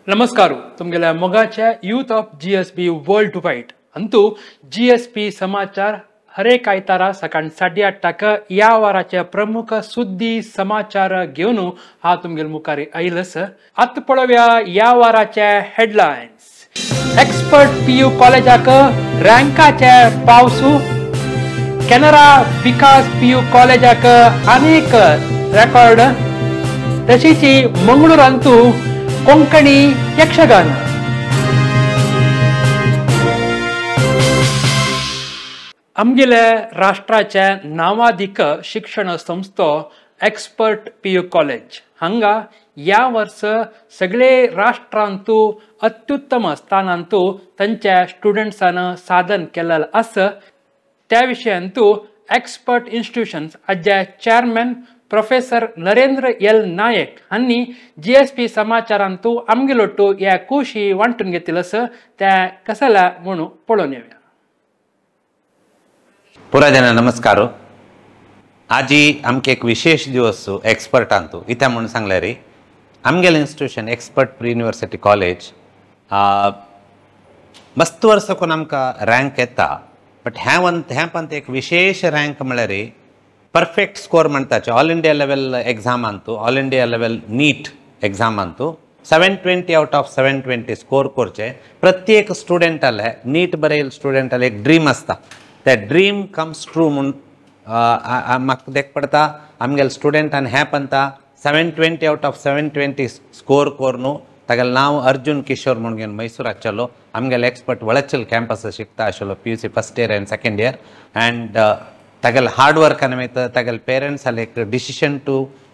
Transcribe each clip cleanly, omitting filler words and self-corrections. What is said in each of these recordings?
नमस्कार तुमगेल्या मोगाच्या youth of G S P world wide Antu G S P समाचार हरेक आयतारा सकाळ 8:30 या वाराचे प्रमुख सुद्दी समाचार घेवन हा तुमगेल मुखार आयलस. आतां पळोवया या वाराचे हेडलायन्स. एक्सपर्ट पी यू कॉलेजाक रँकाचे पावसू, केनरा विकास पी यू कॉलेजाक अनेक रेकॉर्ड, तशीच मंगळूरांतू कोंकणी यक्षगान. आमगेले राष्ट्राचे नावादीक शिक्षण संस्था एक्सपर्ट पी यू कॉलेज हांगा ह्या वर्स सगळे राष्ट्रांतू अत्युत्तम स्थानांतू तांच्या स्टुडंट्सान साधन केलेलं आसा. त्या विशयांतू एक्सपर्ट इन्स्टिट्यूशन्स हाजे chairman professor Narendra L Naik हांणी जी एस पी समाचारांतू आमगेलोटू ह्या खुशी वांटून घेतिल्लो आसा त्या कसल्या म्हणून पळोवन येवया. पुरा जना नमस्कार. आजी आमके एक विशेष दिवस एक्सपर्टांतू इत्या म्हणून सांगले रे आमगेले institution expert pre university college मस्त वर्स कोण आमकां रँक येता, बट ह्या पंत एक विशेष रँक म्हळ्यार परफेक्ट स्कोर म्हणटाचे ऑल इंडिया लेवल एग्जामांतू, ऑल इंडिया लेवल नीट एग्जामांतू 720 आउट ऑफ 720 स्कोर करचे प्रत्येक स्टुडंटाले नीट बरयल स्टुडंटाले एक ड्रीम आसता. ते ड्रीम कम्स ट्रू म्हूण म्हाका देख पडटा. आमगेले स्टुडंटान हें पंता 720 आउट ऑफ 720 स्कोर करून तागेलें नांव अर्जुन किशोर म्हूण घेवन मैसूराक चलो. आमगेले एक्सपर्ट वळचल कॅम्पस शिकता आशिल्लो P U C first year and second year. And तागेले हार्ड वर्का निमित्त तागेले पेरंट्साले एक decision to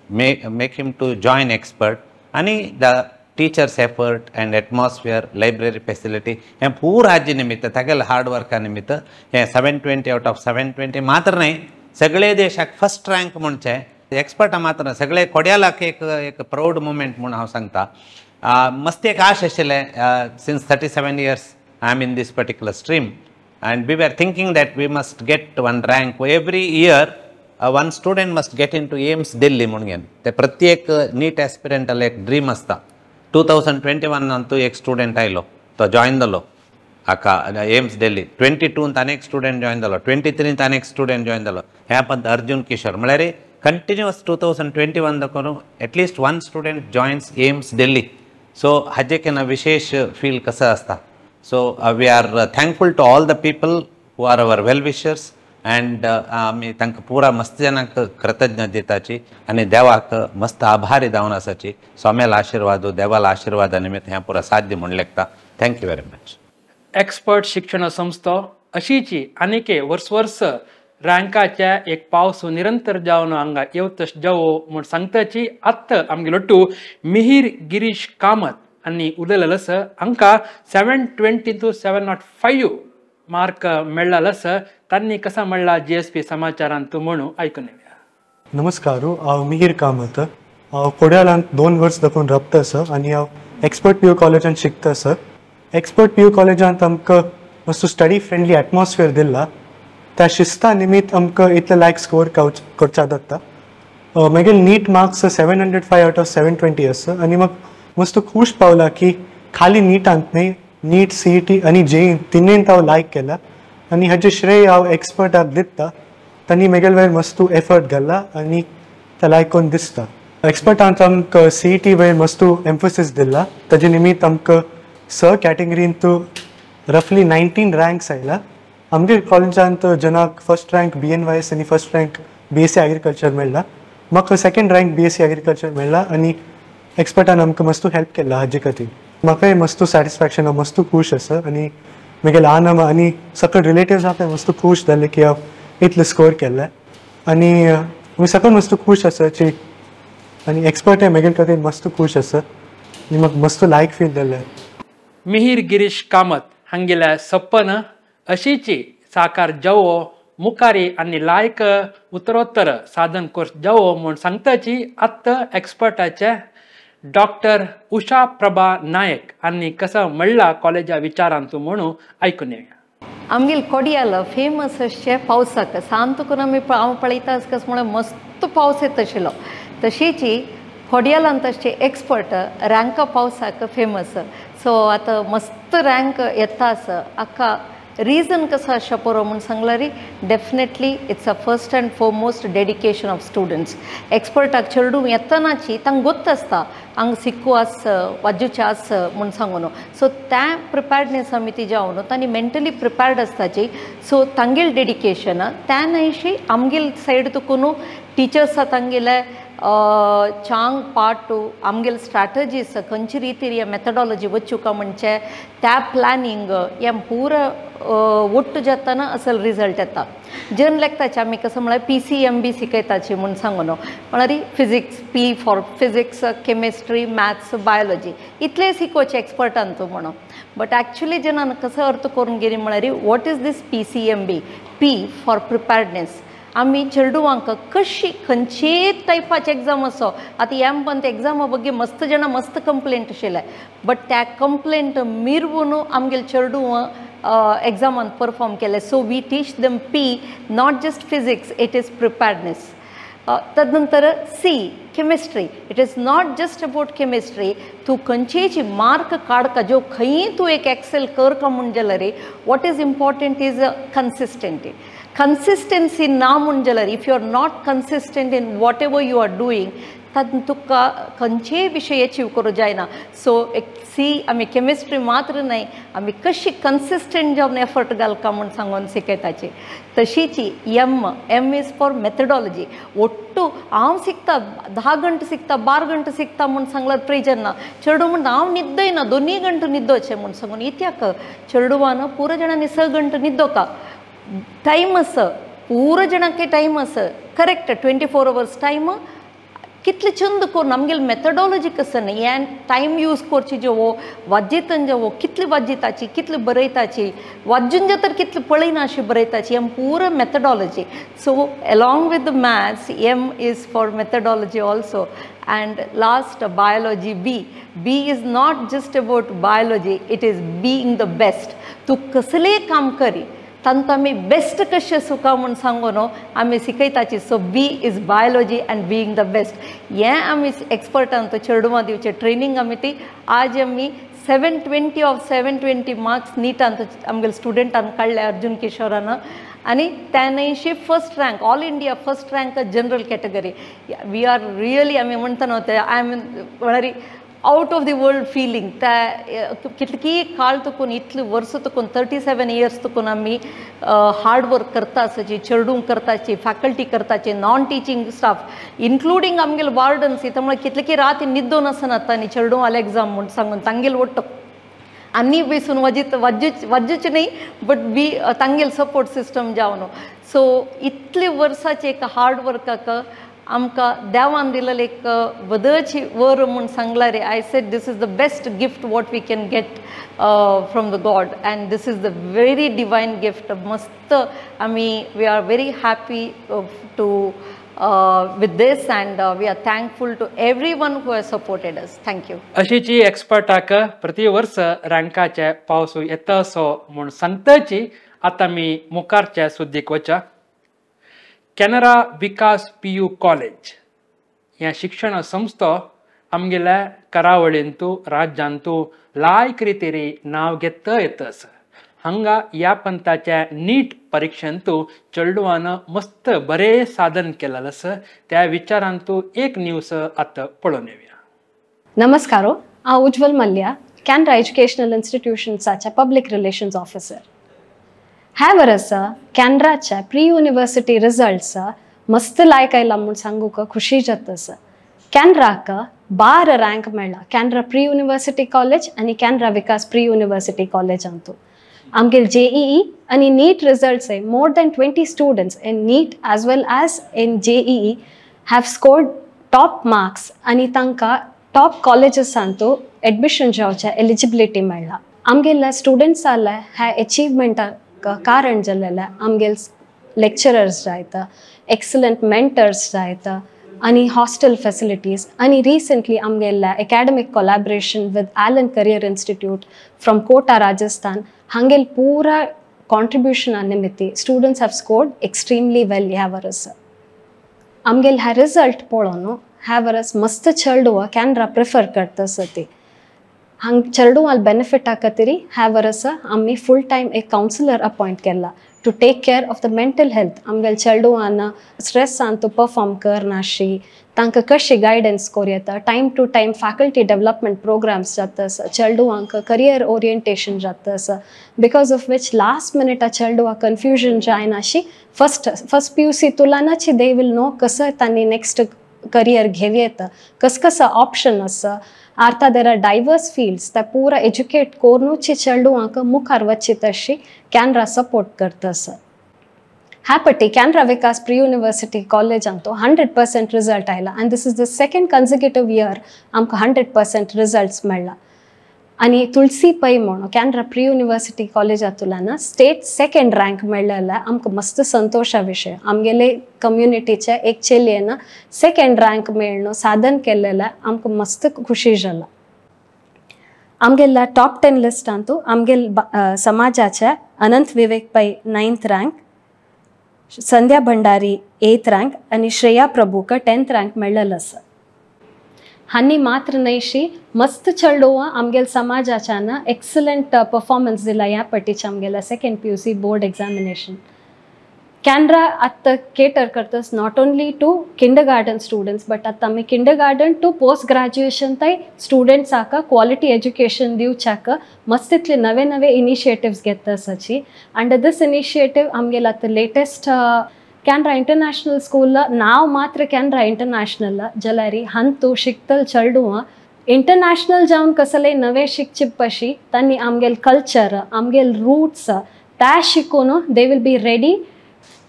make him to join expert आनी the teachers effort and atmosphere library facility हें पूरा हाजे निमित्त तागेले हार्ड वर्का निमित्त हें 720 आउट ऑफ 720 मात्र न्हय सगळे देशाक फर्स्ट रँक म्हणचे एक्सपर्टा मात्र न्हय सगळे कोड्यालाक एक एक प्रावड मुमेंट म्हूण हांव सांगता. मस्त एक आश आशिल्लें since 37 years I am in this particular stream and we were thinking that we must get one rank every year. One student must get into AIIMS Delhi म्हणून घेवन ते प्रत्येक नीट एस्पिरंटाले एक ड्रीम आसता. 2021 एक स्टुडंट आयलो तो जॉयन जालो हाका एम्स दिल्ली. 22 आनी एक स्टुडंट जॉयन जालो, 23 आनी एक स्टुडंट जॉयन जालो. ह्या पंत अर्जुन किशोर म्हळ्यार कंटिन्युअस 2021 करून at least one student joins AIIMS Delhi. So हाजे केन्ना विशेष फील कसो आसता. So we are thankful to all the people who are our well wishers and आमी तांकां पुरा मस्त जाणांक कृतज्ञ दिताची आनी देवाक मस्त आभारी जावन आसाची. स्वाम्याला आशिर्वाद देवाला आशिर्वादा निमित्त हें पुरा साध्य म्हूण लेखता. Thank you very much. Expert शिक्षण संस्था अशीची आनीक वर्स वर्स रँकाच्या एक पावस निरंतर जावन हांगा येवतश जावो म्हूण सांगताची. आत्तां आमगेलो मिहीर गिरीश कामत आनी उलयलेलो आसा. हांकां 720 टू 705 मार्क मेळ्ळालो आसा. तांणी कसा म्हणला जी एस पी समाचारांत म्हणून आयकून येवया. नमस्कार, हांव मिहीर कामत. हांव कोड्यालांत 2 वर्स दाखोवन राबता आसा आनी हांव एक्सपर्ट पी यू कॉलेजांत शिकता आसा. एक्सपर्ट पी यू कॉलेजांत आमकां मातसो स्टडी फ्रेंडली एटमॉस्फियर दिला. त्या शिस्ता निमित्त आमकां इतले लायक स्कोर करचा जाता. मागीर नीट मार्क्स 705 आउट ऑफ 720 आसा आनी म्हाका मस्त खूश पावला की खाली नीटांत न्हय नीट सी ई टी आनी जेई तिन्नेंत हांव लायक केला आनी हाजें श्रेय हांव एक्सपर्टाक दिता. तांणी म्हगेले वयर मस्तू एफर्ट घाला आनी ते लायक करून दिसता. एक्सपर्टांत आमकां सी ई टी वयर मस्तू एम्फोसीस दिला. ताजे निमित्त आमकां स कॅटेगरींत रफली 19 रँक्स आयला. आमगे कॉलेजांत जनाक first rank B N Y S आनी first rank B S C agriculture मेळ्ळा. म्हाका second rank B S C agriculture मेळ्ळा आनी एक्सपर्टान आमकां मस्तू हेल्प केला हाजे खातीर. म्हाकाय मस्तू सॅटिस्फॅक्शन, हांव मस्तू खूश आसा आनी म्हगेले आन आनी सगळे रिलेटिव्स आहा ते मस्तू खूश जाले की हांव इतले स्कोर केल्ले आनी आमी सगळे मस्तू खूश आसाची आनी एक्सपर्टय म्हगेले खातीर मस्त खूश आसा आनी म्हाका मस्त लायक फील जालें. मिहीर गिरीश कामत हांगेल्या सपन अशीची साकार जावो मुखारी आनी लायक उत्तरोत्तर साधन कोर्स जावो म्हूण सांगताची आत्तां एक्सपर्टाचे डॉक्टर उषा प्रभा नायक आनी कसं म्हणला कॉलेजा विचारांतू म्हणून आयकून येवया. आमगेल कोडियाल फेमस अशें पावसाक सांत करून आमी हांव पळयता कसं म्हळ्यार मस्त पावस येता आशिल्लो. तशीच कोडियालांत तशे एक्सपर्ट रँक पावसाक फेमस. सो आतां मस्त रँक येता आसा. हाका रिजन कसो आसा परो म्हूण सांगल्यार definitely it's a first and foremost dedication of students. एक्सपर्टाक चेडूं येतनाची तांकां गोत्त आसता हांगा सिक्कू आस वाजूचें आस म्हूण सांगून. सो त्या प्रिपेर्डनेस आमी ती जावन तांणी मेंटली प्रिपेर्ड आसताची. सो तांगेल डेडिकेशन त्या न्हयशी आमगेल सायड तुकून टिचर्सा तांगेले चांग पार्ट आमगेल स्ट्रॅटजीस खंयची रितीर मेथडॉलॉजी वचूका म्हणजे त्या प्लॅनिंग हें पुरा ಒಟ್ಟು जाताना असल रिजल्ट येता. जन लेखताचे आमी कसं म्हळ्यार PCMB शिकयताची म्हूण सांगून म्हळ्यार physics, P for physics, chemistry, maths, biology इतले शिकोवचे एक्सपर्टान तूं म्हणून. बट एक्चुली जेन्ना कसो अर्थ करून गेली म्हळ्यार what is this PCMB? P for preparedness. आमी चेडवांक कशी खंयचे टायपाचे एग्जाम असो आतां ह्या पण एग्जामा बगे मस्त जाणां मस्त कंप्लेंट आशिल्ले बट त्या कंप्लेंट मिरवून आमगेले चेडवां एग्जामान परफॉर्म केले. So we teach them P not just physics, it is preparedness. तदनंतर C chemistry, it is not just about chemistry. तूं खंयचेय मार्क काडका जो खंयी तूं एक एक्सेल कर का म्हूण जाल्यार what is important is consistency. Consistency ना म्हूण जाल्यार if you are not consistent in whatever you are doing तातूंत तुका खंयचेय विशय एचीव करूं जायना. सो एक सी आमी केमिस्ट्री मात्र न्हय आमी कशी कन्सिस्टंट जावन एफर्ट घालका म्हूण सांगून शिकयताची. तशीच M, M is for methodology. ಒಟ್ಟು हांव शिकता 10 गंटे शिकता 12 गंटे शिकता म्हूण सांगल्यार प्रयोजन ना. चेडूं म्हणटा हांव न्हिद्दयना 2 गंटे न्हिदोचें म्हूण सांगून इत्याक चेडवान पुरो जाणांनी 6 गंटे न्हिदोका टायम आसा पुरो जाणांक टायम आसा करेक्ट 24 अवर्स टायम कितले चंद करून आमगेले मेथडॉलॉजी कसं न्ही हें टायम यूज करची जेवो वाज्जेतन जेवो कितले वाज्जेताची कितले बरयताची वाज्जून जे तर कितले पळयना अशी बरयताची हें पुरो methodology. So along with the maths M is for methodology also. And last biology B. B is not just about biology, it is being the best. तूं कसलें काम करी तांकां आमी बेस्ट कशें सुका म्हूण सांगू न्हू आमी शिकयताची. So B is biology and being the best. हें आमी एक्सपर्टान तो चेडवां दिवचें ट्रेनींग आमी ती आज आमी 720 ऑफ 720 मार्क्स नीटान आमगेले स्टुडंटान काडले अर्जुन किशोरान आनी त्यानशी first rank all India first rank general category. We are really आमी म्हणटा न्हू ते I am म्हळ्यार out of the world feeling. त्या कितकी काळ तुकून इतली वर्सां तुकून 37 इयर्स तुकून आमी हार्ड वर्क करता आसाची चेडूंक करताची फॅकल्टी करताची नॉन टिचींग स्टाफ इन्क्लुडींग आमगेले वार्डन्स. त्यामुळे कितले रात न्हिदोन आसना आनी चेडूं एग्जाम म्हूण सांगून तांगेले वट्ट आनी बेसून वाजीत वाजूचे न्ही बट बी तांगेले सपोर्ट सिस्टम जावन. सो इतले वर्साचे एक हार्ड वर्काक आमकां देवान दिलेलें एक वदची वर म्हूण सांगल्यार I said this is the best gift what we can get from the God and this is the very divine gift. मस्त आमी we are very happy to with this and we are thankful to everyone who has supported us. Thank you. अशीची एक्सपर्टाक प्रति वर्स रँकाचे पावस येता असो म्हूण सांगताची. आतां आमी मुखारच्या सुद्दीक वचा. केनरा विकास PU college ह्या शिक्षण संस्था आमगेल्या करावळींतू राज्यांतू लायक रितीरी नांव घेत येता आसा. हांगा ह्या पंथाच्या नीट परिक्षेंतू चेडवान मस्त बरें साधन केलें आसा. त्या विचारांतू एक न्यूज आतां पळोवन येवया. नमस्कार, हांव उज्वल मल्ल्या, कॅनरा एज्युकेशनल इन्स्टिट्यूशन्साच्या पब्लीक रिलेशन्स ऑफिसर. ह्या वर्सा कॅनराच्या प्री युनिवर्सिटी रिजल्ट्स मस्त लायक आयला म्हूण सांगूंक खुशी जाता आसा. कॅनराक 12 रँक मेळ्ळा कॅनरा प्री युनिवर्सिटी कॉलेज आनी कॅनरा विकास प्री युनिवर्सिटी कॉलेजांतू. आमगेले JEE आनी NEET results more than 20 students in NEET as well as in JEE have scored top marks आनी तांकां टॉप कॉलेजीसांतू एडमिशन जावच्या एलिजिबिलिटी मेळ्ळा. आमगेल्या स्टुडंट्साले ह्या एचिवमेंटाक कारण जाल्लें आमगेले लेक्चरर्स जायत, एक्सलंट मेंटर्स जायत, आनी हॉस्टेल फॅसिलिटीज आनी रिसेंटली आमगेल्या academic collaboration with Allen career institute from Kota Rajasthan हांगेल पुरा कॉन्ट्रिब्युशना निमित्ती students have scored extremely well ह्या वरस. आमगेल ह्या रिजल्ट पळोवन ह्या वरस मस्त चेडवां कॅनरा प्रिफर करता ती. हांग चेडवांक बेनिफिटा खातीर ह्या वरस आमी फूल टायम एक कावन्सिलर अपॉयंट केला to take care of the mental health. आमगेले चेडवान स्ट्रेसान तूं परफॉर्म करनाशी तांकां कशी गायडन्स करूं येता, time to time faculty development programmes जाता आसा, चेडवांक करियर ओरिएंटेशन जाता आसा, because of which last मिनिटा चेडवां कन्फ्युजन जायनाशी फर्स्ट PUC तुलानाची they will no कसं तांणी नेक्स्ट करियर घेवं येता, कसं कसं ऑप्शन आसा. आतां there are diverse fields त्या पुरा एज्युकेट करूनच चेडवांक मुखार वचचे तशी कॅनरा सपोर्ट करता आसा. ह्या पट्टी कॅनरा विकास प्री युनिवर्सिटी कॉलेजांत 100% रिजल्ट आयला आनी this is the second consecutive year आमकां 100% रिजल्ट्स मेळ्ळा. आनी तुळसी पै म्हणून कॅनरा प्री युनिवर्सिटी कॉलेजांतल्यान स्टेट सेकंड रँक मेळ्ळेला आमकां मस्त संतोशा विशय. आमगेले कम्युनिटीच्या एक चेलयेन सेकंड रँक मेळ्ळो साधन केल्लेला आमकां मस्त खुशी जाला. आमगेल्या टॉप 10 लिस्टांतू आमगेल समाजाच्या Anant Vivek Pai 9th rank, Sandhya Bhandari 8th rank आनी श्रेया प्रभूक 10th rank मेळ्ळेलो आसा. हांनी मात्र न्हयशी मस्त चेडवां आमगेल समाजाच्यान एक्सलंट परफॉर्मन्स दिला ह्या पट्टीच्या आमगेल्या second PUC board examination. Canara आतां केटर करतस not only to kindergarten students but आतां आमी किंडरगार्डन टू पोस्ट ग्रॅज्युएशन थंय स्टुडंट्साक क्वॉलिटी एज्युकेशन दिवच्याक मस्त इतले नवे नवे इनिशिएटिव्स घेता आसाची. अंडर दीस इनिशिएटीव आमगेल आतां लेटेस्ट कॅनरा इंटरनॅशनल स्कूल नांव मात्र कॅनरा इंटरनॅशनल जाल्यार हांतू शिकतल चेडवां इंटरनॅशनल जावन कसले नवे शिकचे पशी तांणी आमगेल कल्चर आमगेल रूट्स त्या शिकून they will be ready.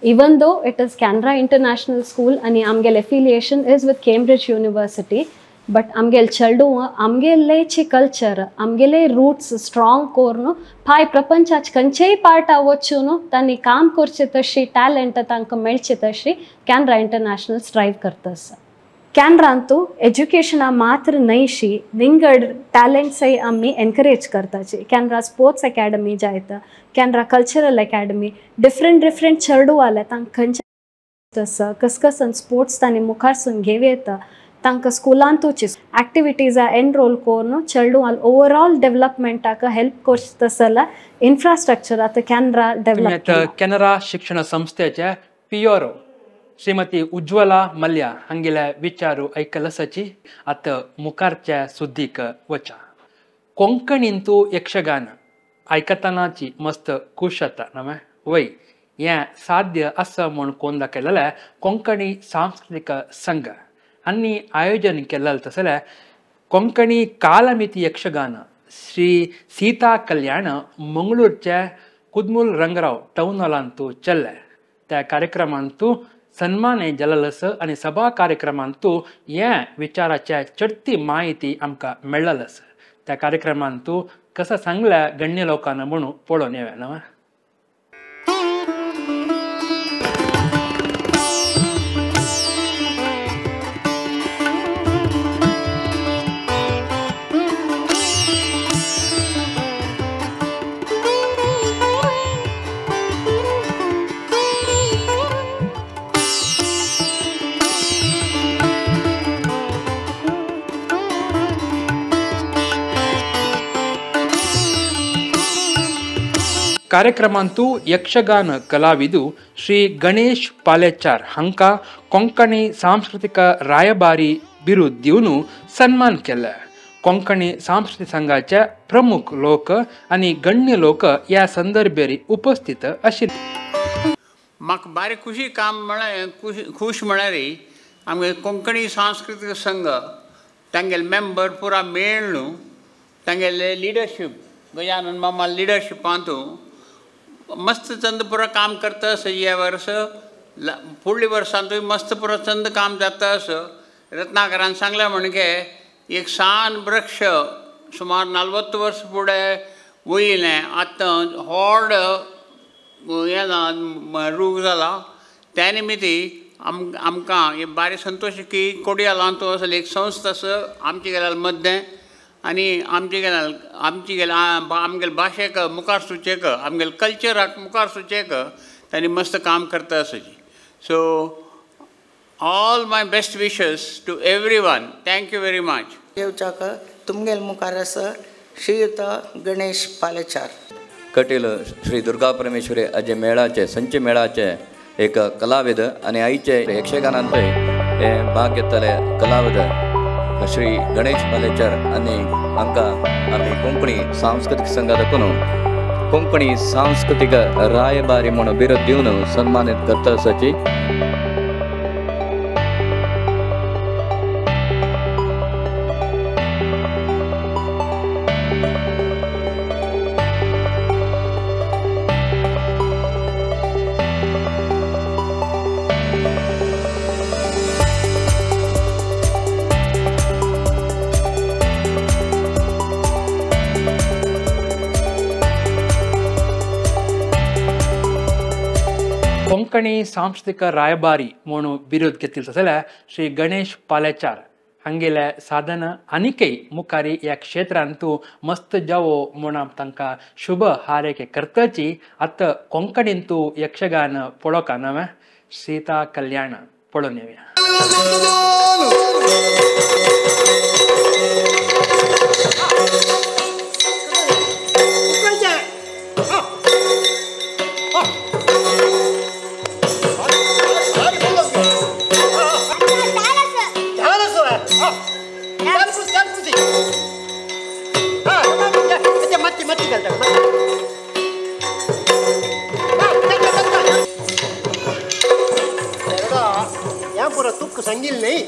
Even though it is Canara international school आनी आमगेल affiliation is with Cambridge university but आमगेल चेडवां आमगेलेची कल्चर आमगेले रूट्स स्ट्रांग करून पाय प्रपंचाच खंयचेय पार्टा वचून तांणी काम करचें तशी टॅलंट तांकां मेळचें तशी कॅनरा इंटरनॅशनल स्ट्रायव करता आसा. कॅनरांतू एज्युकेशना मात्र न्हयशी विंगड टॅलंट्सय आमी एनकरेज करताची. कॅनरा स्पोर्ट्स एकॅडमी जायता, Canara cultural academy, different different चेडवां तांकां खंयचे आसा कसकसन स्पोर्ट्स तांणी मुखारसून घेवं येता, तांकां स्कुलांतूच एक्टिविटीजा एनरोल करून चेडवां ओवरऑल डेव्हलपमेंटाक हेल्प करता जाल्यार इन्फ्रास्ट्रक्चर आतां कॅनरा डेव्हलप. कॅनरा शिक्षण संस्थेचे PRO Shrimati Ujjwala Mallya हांगेल्या विचारू ऐकलसाची आतां मुखारच्या सुद्दीक वचा. कोंकणींतू यक्षगान आयकतनाची मस्त खूश जाता नवे वय हें साध्य आसा म्हूण कोण दाखयलेलें कोंकणी सांस्कृतीक संघ आनी आयोजन केल्लें तसलें कोंकणी कालमिती यक्षगान श्री सीता कल्याण मंगळूरच्या कुदमूल रंगराव टावन हॉलांतू चल्लें. त्या कार्यक्रमांतू सन्मान जाल्लो आनी सभा कार्यक्रमांतू हे विचाराच्या चडती माहिती आमकां मेळ्ळल आसा. त्या कार्यक्रमांतू कसं सांगल्या गण्य लोकांना म्हणून पळोवन येवया न्हय. कार्यक्रमांतू यक्षगान कलाविदु श्री गणेश पालेचार हांकां कोंकणी सांस्कृतिक रायबारी बिरुद दिवन सन्मान केले. कोंकणी सांस्कृतिक संघाचे प्रमुख लोक आनी गण्य लोक ह्या संदर्भेर उपस्थित आशिल्ले. म्हाका बारीक खुशी काम म्हळ्यार खूश म्हळ्यार आमगे कोंकणी सांस्कृतीक संघ तांगेले मेंबर पुरा मेळ न्हू, तांगेले लिडरशीप गजानन मामा लिडरशिपांतू मस्त चंद पुरा काम करता आसा. ह्या वर्स फुडल्या वर्सांतूय मस्त पुरा चंद काम जाता आसा. रत्नाकरान सांगलें म्हणजे एक सान वृक्ष सुमार 40 वर्स फुडें वयलें आतां व्हड हें रूख जाला. त्या निमित्ती आमकां हे बारी संतोश की कोडियालांत असले एक संस्था आसा आमचे गेल्यार मद्दें आनी आमचे गेल्यार आमची गेल्या आमगेले भाशेक मुखार सुचेक आमगेले कल्चराक मुखार सुचेक तांणी मस्त काम करता आसा. So all my best wishes to everyone. Thank you very much. येवच्याक तुमगेल मुखार आसा श्रीयुत गणेश पालेचार. कटील श्री दुर्गा परमेश्वरी अजे मेळाचे संच मेळाचे एक कलाविद आनी आयचे यक्षगानांतय हे भाग घेतले कलाविद श्री गणेश पालेचार आनी हांकां आमी कोंकणी सांस्कृतीक संघा दाखोवन कोंकणी सांस्कृतीक रायबारी म्हूण बिरद दिवन सन्मानीत करता आसाची. कोंकणी सांस्कृतिक रायबारी म्हणून बिरुद घेतिल्लो जाल्यार श्री गणेश पालेचार हांगेले साधन आनीकय मुखारी ह्या क्षेत्रांत मस्त जावो म्हूण तांकां शुभ हारके करताची. आतां कोंकणींतू यक्षगान पळोवंक नवें सीता कल्याण पळोवन येवया. संगील नाही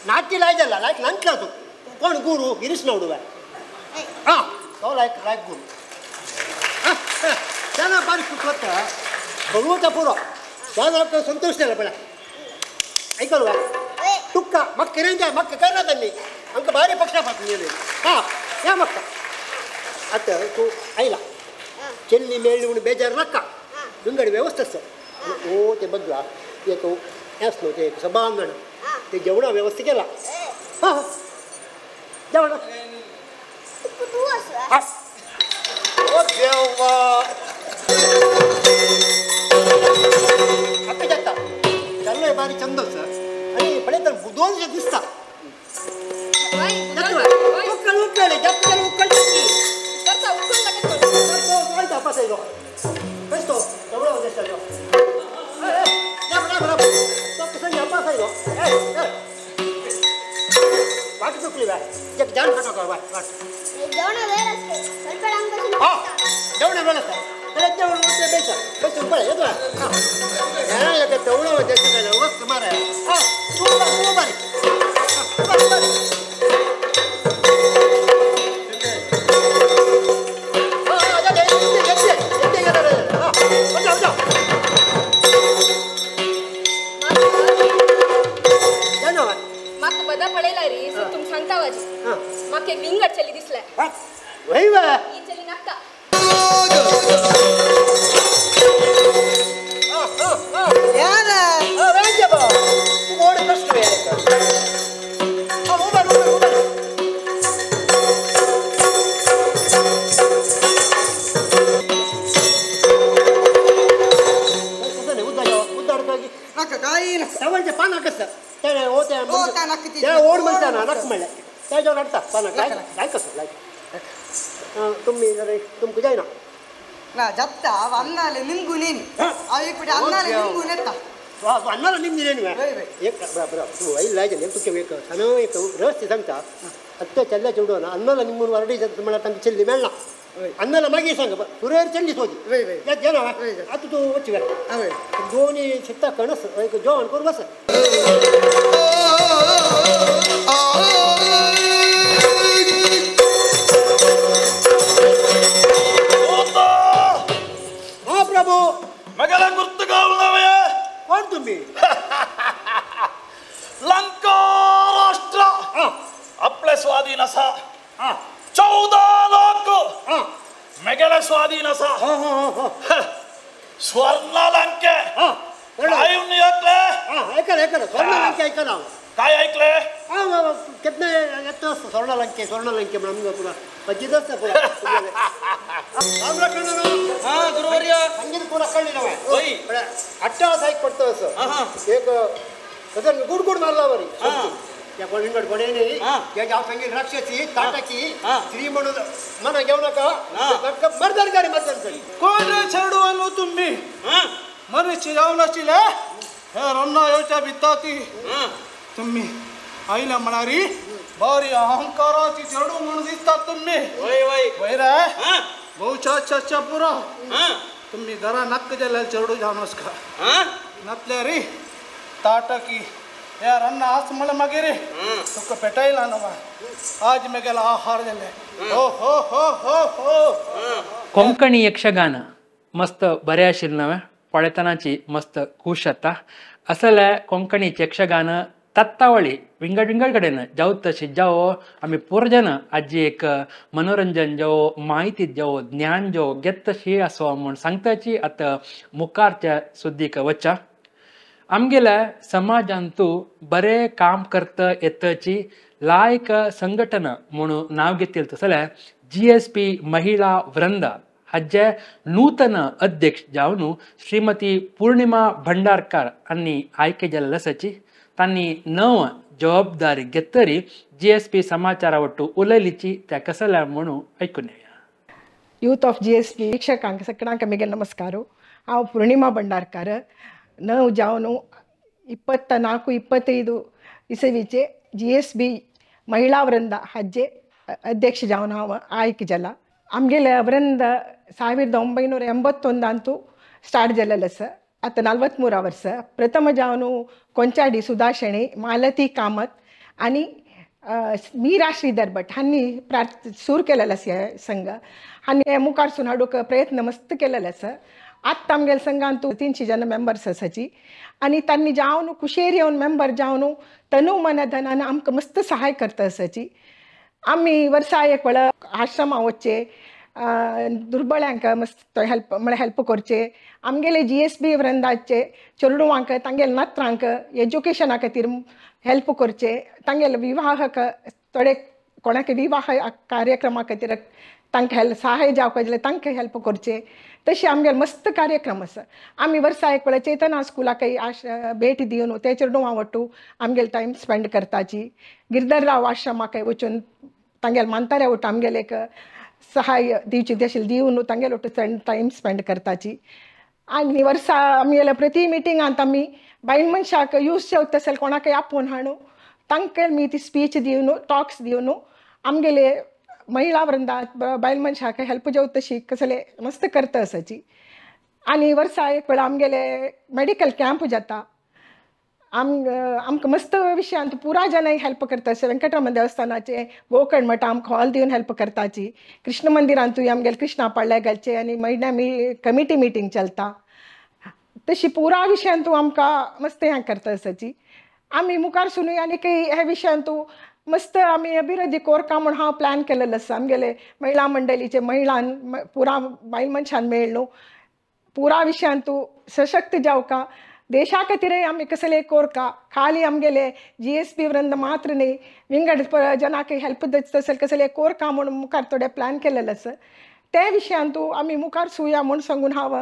नाट्य लाय जाला लायक नांतला तूं कोण गुरू गिरीश नवडू हां तो लायक लायक गुरू त्याला बारीक सुचवता भगवता पुरो त्या संतोष जाला पळय ऐकलो तुक्का म्हाका कितें जाय म्हाका करना तांणी आमकां भारी पक्षा फाटली हां या म्हाका आतां तूं आयला चेल्ली मेळ्ळी म्हणून बेजार नाका विंगड व्यवस्था आसा ओ ते बदला एक हेंच न्हू ते सभांगण ते जेवणा व्यवस्था केला हां जेवण ओ देवा आतां जाता चाललोय बारी चंद आसा आनी पळयता बुदोन दिसता उकळ उकळ जास्त उकळ questo lavoro adesso अन्नाला निमून वरडी तांकां चेल्ली मेळना अन्नाला मागीर सांग सुरेर चेल्ली सोदी आतां तूं वच दोनी शिकता कणस एक जेवण करून बस. हा प्रभू मगला गुर्त गावला कोण तुम्ही? लंका राष्ट्र आपले स्वाधीन असा 14 लाख मेगेले स्वाधीन असा स्वर्ण लंके काय ऐकले? ऐकलं ऐकलं, स्वर्णलंके ऐकलं हांव. काय ऐकले? हां, केन्ना येता आसता स्वर्णलंके स्वर्णलंके म्हणून आमकां पुरा फजीत आसता पुरा. हां गुरुवर्य, संगीत पुरा कळ्ळी ना. अट्टास आयक पडटा असो एक तसं गुड गुड मारला बरी. त्या कोण कोणी न्ही हांव संगीत राक्षसी ताटाची स्त्री म्हणून मना घेऊ नका, मर्दन गाडी मर्दन. कोण रे चेडू तुम्ही मनुष्य जाऊन आशिल्ले हे रन्ना येवच्या भित्ता ती तुम्ही आईला म्हणारी बारी अहंकाराची चेडू म्हणून दिसतात तुम्ही. वय वय वय रे बहुशा अच्छा पुरा तुम्ही घरा नक्क जाल्यार चेडू जावन वचका नतल्या रे ताटकी हे रन्ना आस म्हळ्यार मागीर तुका पेटयला न्हू आज मेगेला आहार जाले. हो हो हो हो हो. कोंकणी यक्षगान मस्त बरें आशिल्लें नवें पळयतनाची मस्त खूश जाता. असले कोंकणी यक्षगान तत्तावळी विंगड विंगड कडेन जावं तशी जावो आमी पुरजन आजी एक मनोरंजन जावो, म्हायती जावो, ज्ञान जावो घेत तशी आसो म्हूण सांगताची. आतां मुखारच्या सुद्दीक वच्चा. आमगेल्या समाजांतू बरें काम करता येतची लायक संघटना म्हणून नांव घेतले तसले GSP महिला वृंद हाजे नूतन अध्यक्ष जावन श्रीमती पूर्णिमा भंडारकर आनी आयके जाल्ले आसाची. तांणी नव जबाबदारी घेतरी GSP समाचारा वट्टू उलयलीची त्या कसल्या म्हणून आयकून येया. यूथ ऑफ GSP शिक्षकांक सगळ्यांक मेगे नमस्कार. हांव पूर्णिमा भंडारकर नव जावन 24 25 ಇಸವಿಚೆ GSB ಮಹಿಳಾ ವೃಂದ ಹಜ್ಜೆ ಅಧ್ಯಕ್ಷ जावन हांव आयक जाला. आमगेले वृंद 1981 ಅಂತೂ ಸ್ಟಾರ್ಟ್ जालेलें आसा. आतां 43 वर्स. प्रथम जावन कोंचाडी सुदाशणे, मालती कामत आनी मीरा श्रीधर भट हांणी सूर केलेलो आसा हे संघ. आनी मुखारसून हाडूंक प्रयत्न मस्त केलेलो आसा. आत्तां आमगेले संघांत 300 जण मेंबर्स आसाची आनी तांणी जावन कुशेर येवन मेंबर जावन तनु मन धनान आमकां मस्त सहाय करता आसाची. आमी वर्सा एक वेळा आश्रमा वचचे, दुर्बळ्यांक मस्त हेल्प म्हळ्यार हेल्प करचे. आमगेले GSB वृंदाचे चेडवांक तांगेले नात्रांक एज्युकेशना खातीर हेल्प करचे. तांगेले विवाहक थोडे कोणाक विवाह कार्यक्रमा खातीर तांकां हेल्प सहाय जावपाक जाल्यार तांकां हेल्प करचे. तशें आमगेले मस्त कार्यक्रम आसा. आमी वर्सा एक वेळा चेतना स्कुलाकय भेट दिवन ते चेडवां वट्टू आमगेले टायम स्पेंड करताची. गिरधरराव आश्रमाकय वचून तांगेले मानताऱ्या वट्टू आमगेले एक सहाय दिवची तशें दिवन तांगेले वट्टू टायम स्पेंड करताची. आनी वर्सा आमगेले प्रति मिटिंगांत आमी बायल मनशाक यूज जावता तशें कोणाकय आपोवन हाडून तांकां आमी ती स्पीच दिवन टॉक्स दिवन आमगेले महिला वृंदात बायल मनशाक हेल्प जावता तशी कसले मस्त करता आसाची. आनी वर्सा एक वेळा आमगेले मेडिकल कॅम्प जाता. आमकां मस्त विशयांत पुरा जाणांक हेल्प करता अशें. वेंकटरमण देवस्थानाचे गोकर्ण मठ आमकां हॉल दिवन हेल्प करताची. कृष्ण मंदिरांतूय आमगेले कृष्णा पाळ्ळे घालचे आनी म्हयन्या कमिटी मिटींग चलता. तशी पुरा विशयांतू आमकां मस्त हें करता आसाची. आमी मुखार सुनूय आनी ह्या विशयांतू मस्त आमी अभिवृद्धी कोरका म्हूण हांव प्लॅन केलेलो आसा. आमगेले महिला मंडळीचे महिलान पुरा बायल मनशान मेळ्ळो पुरा विशयांतू सशक्त जावका देशा खातीरय आमी कसले कोरका. खाली आमगेले GSP वृंद मात्र न्ही विंगड जनाक हेल्प तसले कसले कोरका म्हूण मुखार थोडे प्लॅन केलेले आसा. ते विशयांतू आमी मुखार सुया म्हूण सांगून हांव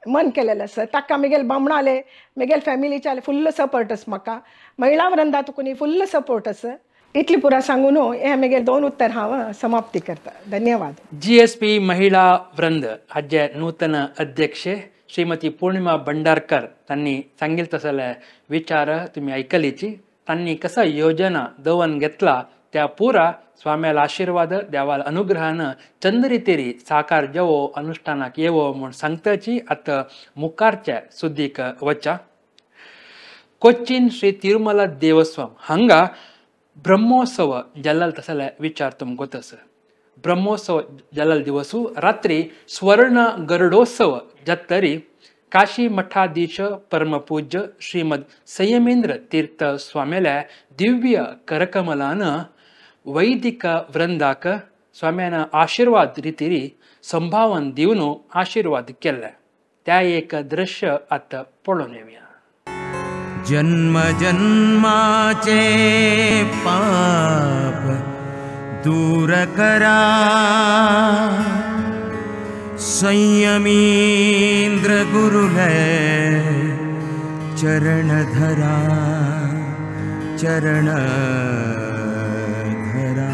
मन केलेलें आसा. ताका म्हगेले बामणाले म्हगेले फॅमिलीचे फुल्ल सपोर्ट आसा. म्हाका महिला वृंदा तुकून फुल्ल सपोर्ट आसा. इतली पुरा सांगून हें म्हगेलें 2 उत्तर हांव समाप्ती करता. धन्यवाद. GSP महिला वृंद हाजे नूतन अध्यक्ष श्रीमती पूर्णिमा भंडारकर तांणी सांगितले तसले विचार तुम्ही ऐकलीची. तांणी कसा योजना दवन घेतला त्या पुरा स्वाम्याला आशीर्वाद देवाला अनुग्रहान चंद्रितेरी साकार जेवो अनुष्ठानाक येवो म्हूण सांगताची. आतां मुखारच्या सुद्दीक वच्चा. कोच्चीन श्री तिरुमला देवस्वम हांगा ब्रह्मोत्सव जाल्लो तसले विचार तुमकां आसा. ब्रह्मोत्सव जाल्लो दिवसू रात्री स्वर्ण गरुडोत्सव जातरी काशी मठाधीश परमपूज्य श्रीमद संयमेंद्र तीर्थ स्वाम्याल्या दिव्य करकमलान वैदिक वृंदाक स्वाम्यान आशीर्वाद रितीरी संभावन दिवन आशीर्वाद केले. त्या एक दृश्य आतां पळोवन येवया. जन्म जन्माचे पाप दूर करा, संयमींद्र गुरुले चरण धरा, चरण धरा।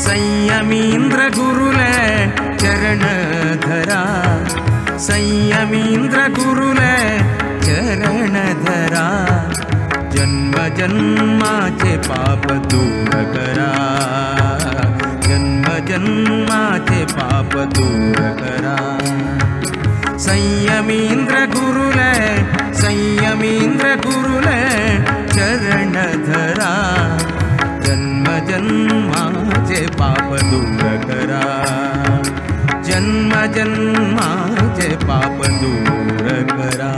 संयमींद्र गुरुले चरण धरा, संयमींद्र गुरुले चरण धरा, जन्म जन्माचे पाप दूर करा, जन्म जन्माचे पाप दूर करा। संयमींद्र गुरुले, संयमींद्र गुरुले चरण धरा, जन्म जन्माचे पाप दूर करा, जन्म जन्माचे पाप दूर करा।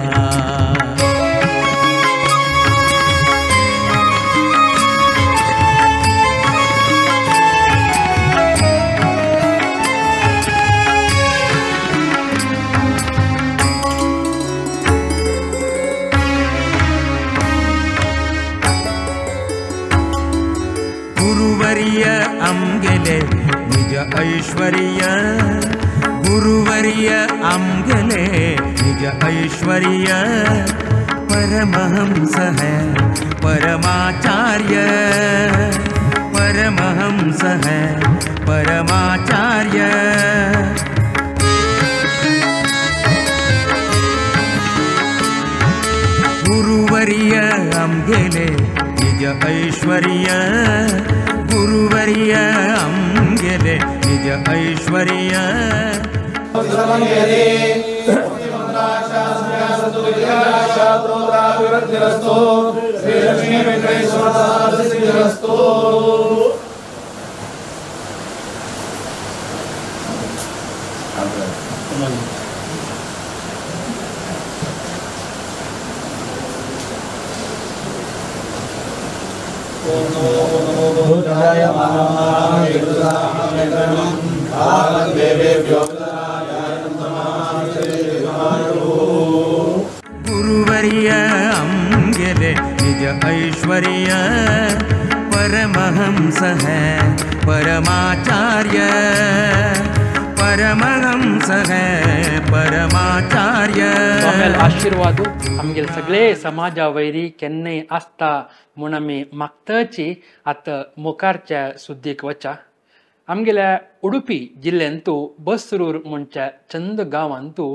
गुरुवर्य आमगेले निज ऐश्वर्य, गुरुवर्य आमगेले निज ऐश्वर्य, परमहंस है परमाचार्य, परमहंस है परमाचार्य। गुरुवर्य आमगेले निज ऐश्वर्य, गुरुवर्य आमगेले निज ऐश्वर्य। गुरुवर्य आमगेले निज ऐश्वर्य, परमहंस है परमाचार्य, परमहंस है परमाचार्य। स्वाम्याल आशीर्वाद आमगेले सगळे समाजा वैरी केन्नाय आसता म्हूण आमी मागताची। आतां मुखारच्या सुद्दीक वचा। आमगेल्या उडुपी जिल्ल्यांतू बसरूर म्हणच्या चंद गांवांतू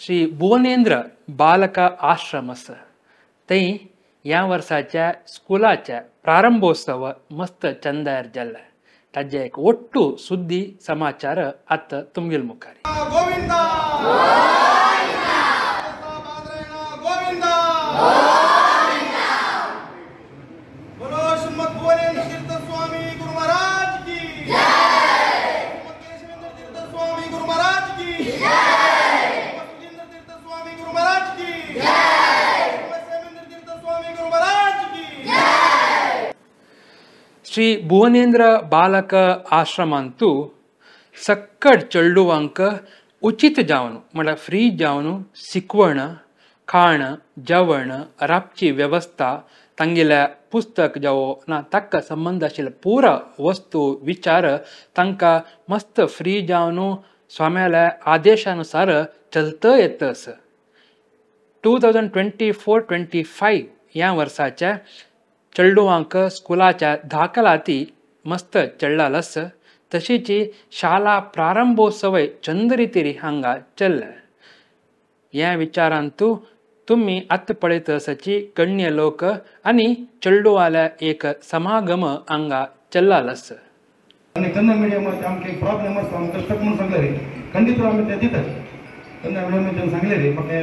श्री भुवनेंद्र बालक आश्रम आसा। थंय ह्या वर्साच्या स्कुलाच्या प्रारंभोत्सव मस्त चंदार जाल्ला। ताजे एक ಒಟ್ಟು ಸುದ್ದಿ ಸಮಾಚಾರ ಅತ್ತ ತುಮ್ಗಿಲ್ ಮುಖಾರಿ. ಗೋವಿಂದ ಗೋವಿಂದ बोलो श्रीमद् भुवनेंद्र तीर्थ स्वामी गुरु महाराज की जय। श्रीमद् केशवेंद्र तीर्थ स्वामी गुरु महाराज की जय। श्रीमद् सुधींद्र तीर्थ स्वामी गुरु महाराज की जय। श्रीमद् सेवेंद्र तीर्थ स्वामी गुरु महाराज की जय। श्री भुवनेंद्र बालक आश्रमांतु सक्कड चेडवांक उचित जावन म्हळ्यार फ्री जावन शिकवण, खाण, जेवण, राबची व्यवस्था, तांगेल्या पुस्तक जावो ना ताका संबंध आशिल्ले पुरा वस्तू विचार तांकां मस्त फ्री जावन स्वाम्याल्या आदेशानुसार चलत येत आसा. 2024-25 ह्या वर्साच्या चेडवांक स्कुलाच्या दाखलाती मस्त चेडलाल आसा. तशीच शाळा प्रारंभोत्सवय चंद रितीरी हांगा चल्ले. ह्या विचारांतू तुम्ही आतां पळयत आसाची गण्य लोक आनी चेडवाल्या एक समागम हांगा चल्लाल आसा. आनी कन्नड मिडियमाचे आमकां एक प्रॉब्लेम आसा, आमकां कश्ट म्हणून सांगले रे, खंडीत आमी ते दितात. कन्नड मिडियमाच्यान सांगले रे म्हाका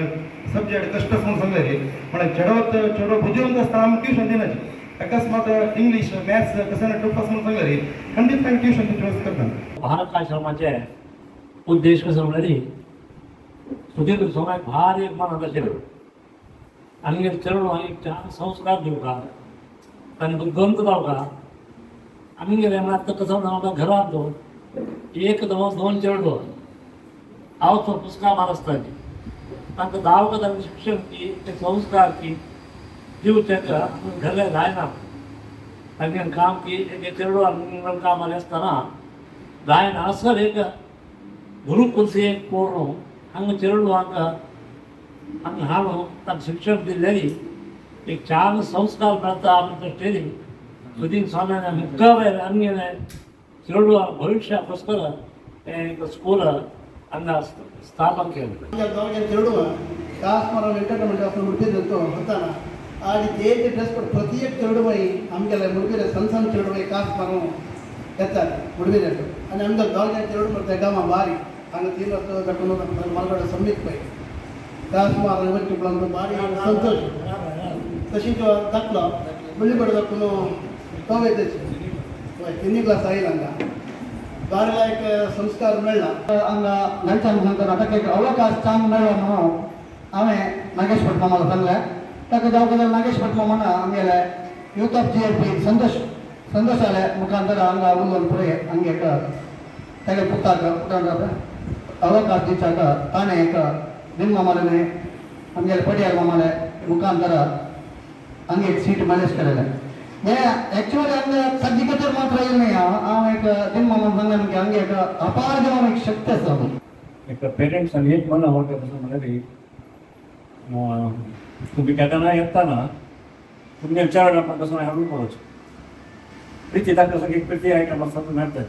सब्जेक्ट कश्ट म्हणून सांगले रे, म्हळ्यार चेडो चेडो बुद्धिवंत आसता आमी ट्युशन दिनाचे, अकस्मात इंग्लीश मॅथ्स कसं टफ आसा म्हणून सांगले रे, खंडीत आमी ट्युशन दिवची वेवस्था करता. भारत आश्रमाचे उद्देश कसो म्हणल्यार सुधीर स्वाम्याक भारी एक मनांत आशिल्लें आमगेर चेडवांक एक छान संस्कार दिवका, तांकां ग्रंथ लावका. आमगेले आतां कसो आमकां घरांत एक दोन चेडो हांव तो पुस्तकां मार आसताली, तांकां धांवका तांकां शिक्षण की ते संस्कार की दिवचें घरले जायना. तांगेलें काम की एक चेडो काम आसलें आसतना जायना. असल एक गुरुकुलसी एक करून हांगा चेडवांक हांगा हाडून तांकां शिक्षण दिल्लेली एक छान संस्कार मेळटा आमच्या दृश्टीन सुदीन स्वाम्यान मुखावेर आमगेलें चेडवा भविष्याकोस्कर एक स्कूल हांगा स्थापन केलें. चेडवा ಕಾಸ್ ಮರ ಎಂಟರ್ಟೈನ್ಮೆಂಟ್ ಆಫ್ ಮುಡಿಪಿದಂತೂ ಹೊತ್ತಾನ ಆಡಿ ತೇಜ್ ಡ್ರೆಸ್ ಕೊಟ್ಟು ಪ್ರತಿಯೊಂದು ಚೇಡುವೈ ಆಮಗೆಲ್ಲ ಮುಡಿಪಿರ ಸಣ್ಣ ಸಣ್ಣ ಚೇಡುವೈ ಕಾಸ್ ಮರ ಎತ್ತಾರೆ ಮುಡಿಪಿರಟ್ಟು. आणि आमच्या गांवच्या चेडू म्हणता गांवा बारी हांगा 3 वर्ष दाखवून मलगड समीप पळय कास मार बारी संतोष तशी दाखलो बळीकडे दाखवून तो वयताची हय 3 क्लास आयल हांगा बारी लायक संस्कार मेळ्ळा. हांगा लंचा मुखांतर नाटक एक अवकाश चांग मेळ्ळो म्हणून हांवें नागेश भट मामाला सांगलें. ताका जावं जाल्यार नागेश भट मामान आमगेले youth of GSB Santosh संतोषाले मुखांतर हांगा उलोवन पळय हांगे एक तागे पुताक पुतान अवकाश दिवच्याक ताणें एक दिन मामाले आमगेले पडियार मामाले मुखांतर हांगे एक सीट मॅनेज केलेलें. हें एक्चुअली हांगा सज्जिकेचेर मात्र येयलें न्ही. हांव एक दिन मामान सांगलें की हांगे एक अपार जावन एक शक्ती आसा. एक पेरेंट्सान एक मन आवडटा कसो म्हणल्यार तुमी केन्ना येतना तुमगे विचार कसो हाडून पळोवचें प्रिती तांकां सगळी प्रिती आयटम आसता तो मेळटा.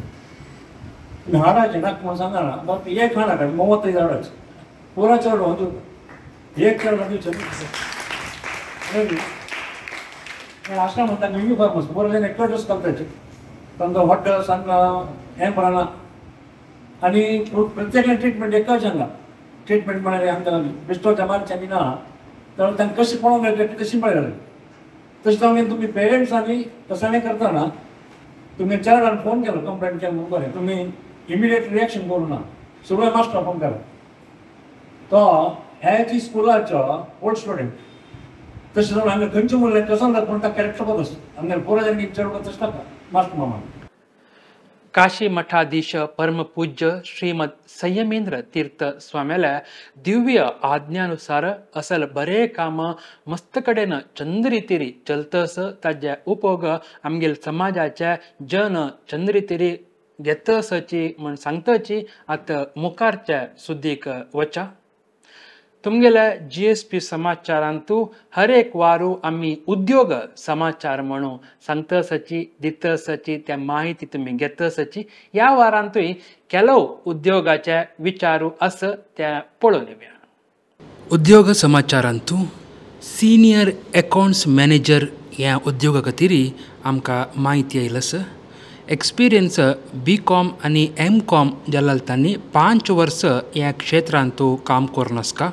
तुमी हाडाचें नाका म्हणून सांगना, बाप एक हाडा 35 हाडाचें पुरा चेडो एक चेडो दिवचें. आश्रम तांकां युनिफॉर्म आसा, पुरा एकलो ड्रेस घालताचे, तांकां व्हड सांगना हें पळना. आनी प्रत्येकान ट्रिटमेंट एकच हांगा ट्रिटमेंट म्हळ्यार आमकां बेश्टोच्या मारच्यांनी ना, तर तांकां कशें पळोवंक मेळटा तशें पळयलें. तशें जावन तुमी पेरंट्सांनी तशें करतना तुमी 4 जाण फोन केलो कंप्लेंट केलो म्हणून बरें, तुमी इमिडिएट रिएक्शन करूं ना, सुरवेक मास्टर फोन केलो तो ह्याची स्कुलाचो ओल्ड स्टुडंट. तशें जावन हांगा खंयचें उरलें कसो जाता पूण ताका कॅरेक्टर बरो आसता आमगेले पुरो जाण चेडो तशें जाता मास्टर मामा. काशी मठाधीश परमपूज्य श्रीमद संयमेंद्र तीर्थ स्वाम्याल्या दिव्य आज्ञानुसार असल बरे काम मस्त कडेन चंद्रितिरी चलतस ताजे उपयोग आमगेल समाजाच्या जन चंद्रितिरी घेतसची म्हण सांगतची आतां मुखारच्या सुद्दीक वचा. तुमगेल्या GSP समाचारांतू हर एक वारू आमी उद्योग समाचार म्हणून सांगतसची दितसची त्या माहिती तुमी घेतसची. ह्या वारांतूय ಕೆಲವು उद्योगाचे विचारू आस त्या पळोवन येवया. उद्योग समाचारांतू सिनियर अकाउंट्स मॅनेजर ह्या उद्योगा खातीर आमकां म्हायती आयला आसा. एक्सपिरियन्स BCom आनी MCom जाल्यार तांणी 5 वर्स ह्या क्षेत्रांतू काम करून आसता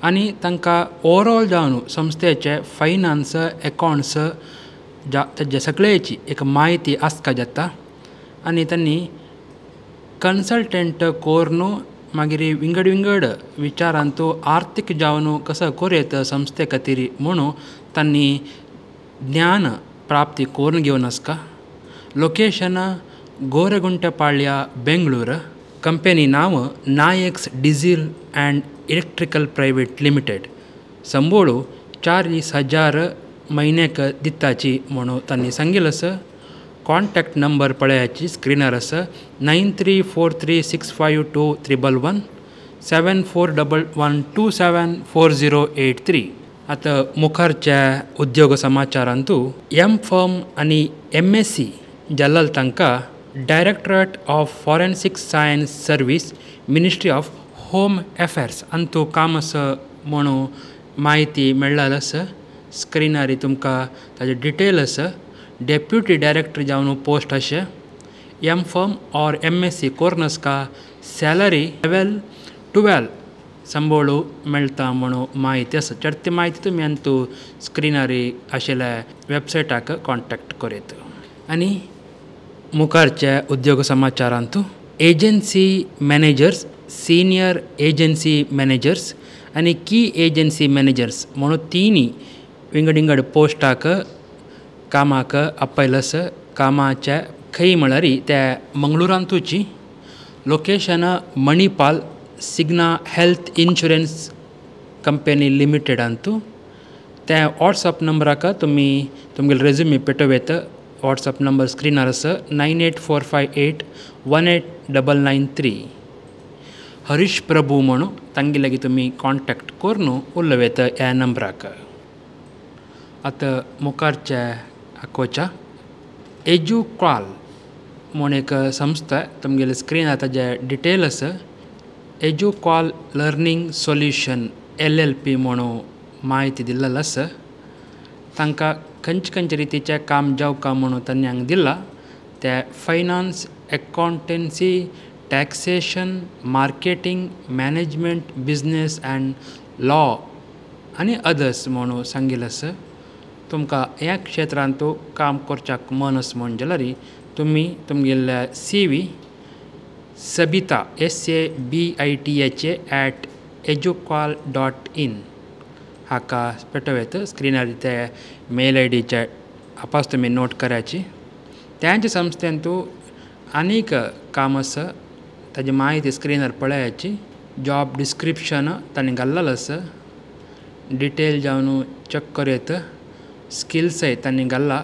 आनी तांकां ओवरऑल जावन संस्थेचे फायनान्स अकाउंट्स ताजे सगळ्याची एक म्हायती आसका जाता आनी तांणी कन्सल्टंट करून मागीर विंगड विंगड विचारांतू आर्थीक जावन कसो करूं संस्थे खातीर म्हणून तांणी ज्ञान प्राप्ती करून घेवन आसता. लोकेशन गोरगुंटपाಳ್य बेंगळूर. कंपनी नांव Nayaks diesel and electrical private limited. संबोळू 40,000 म्हयन्याक दिताची म्हणून तांणी सांगिल्लें आसा. कॉन्टॅक्ट नंबर पळयाची स्क्रिनार आसा 9343652111 7411274083. आतां मुखारच्या उद्योग समाचारांतू MPharm आनी MSc जाल्यार तांकां Directorate of Forensic Science Service, Ministry of Home Affairs Antu काम आसा म्हणून म्हायती मेळ्ळाल आसा. स्क्रिनार तुमकां ताजे डिटेल आसा. डेप्युटी डायरेक्टर जावन पोस्ट अशें M Pharm or MSc कोर्नस्का salary level 12 संबोळू मेळटा म्हणून म्हायती आसा. चडती म्हायती तुमी अंतू स्क्रिनार आशिल्ल्या वेबसायटाक कॉन्टेक्ट करीत. आनी मुखारच्या उद्योग समाचारांतू agency managers, senior agency managers आनी की एजन्सी मॅनेजर्स म्हणून तिनी विंगड विंगड पोस्टाक कामाक आपयल आसा. कामाच्या खंय म्हळ्यार त्या मंगळुरांतूची location Manipal Cigna health insurance company लिमिटेडांतू. त्या वॉट्सअप नंबराक तुमी तुमगेले रेज्युमे पेटोवं येता. वॉट्सअप नंबर स्क्रिनार आसा 984581 8993. हरीश प्रभू म्हणून तांगे लागीं तुमी कॉन्टेक्ट करून उलोवं येता ह्या नंबराक. आतां मुखारच्या आकोच्या एज्युकॉल म्हूण एक संस्था तुमगेले स्क्रिनार ताजे डिटेल आसा. एज्युकॉल लर्नींग सोल्युशन LLP म्हणून म्हायती दिल्लेली आसा. तांकां खंयचे खंयचे रितीचें काम जावका म्हणून तांणी हांगा दिलां तें finance, accountancy, taxation, marketing, management, business and law आनी अदर्स म्हणून सांगिल्लें आसा. तुमकां ह्या क्षेत्रांत काम करच्याक मन आसा म्हूण जाल्यार तुमी तुमगेल्या CV Sabita SABITHA @educall.in हाका पेटोवं येता. स्क्रिनार ते मेल आयडीचे आपास तुमी नोट करायची. त्यांच्या संस्थेंतू आनीक काम आसा ताजी म्हायती स्क्रिनार पळयाची. जॉब डिस्क्रिप्शन तांणी घाल्लेलें आसा. डिटेल जावन चॅक करूं येता. स्किल्सय तांणी घाल्ला